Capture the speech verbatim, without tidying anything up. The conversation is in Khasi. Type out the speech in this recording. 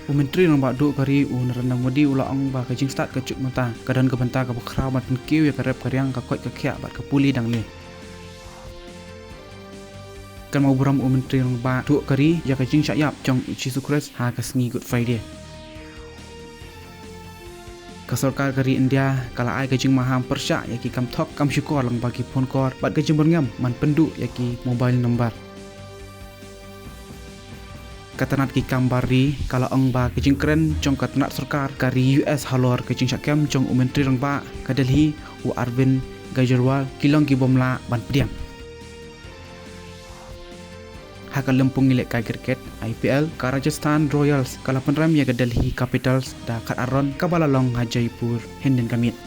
U Myntri Rangbah Duh ka ri u Narendra Modi u la ong ba ka jingstad ka juk mynta ka don ka bynta kaba khraw ban pynkiew ïa ka rep ka riang, ka koit ka khiah bad ka pule dang leh. Kynmaw burom u Myntri Rangbah Duh ka ri ïa ka jingshah ïap jong u Jisu Khrist ha ka sngi Good Friday. Ka sorkar ka ri India ka la ai ka jingmaham pyrshah ïa ki kam thok kam shukor lyngba ki phone call bad ka jingbyrngem ban pynduh ïa ki mobile number. Ka tnat ki kam bar ri ka la ong ba ka jingkren jong ka tnat sorkar ka ri U S halor ka jingshah kem jong u Myntri Rangbah ka Delhi u Arvind Kejriwal ki long ki bym lah ban pdiang. Ha ka lympung ïalehkai cricket I P L, ka Rajasthan Royals ka la pynrem ïa ka Delhi Capitals da khatar run kaba la long ha Jaipur hynnin ka miet.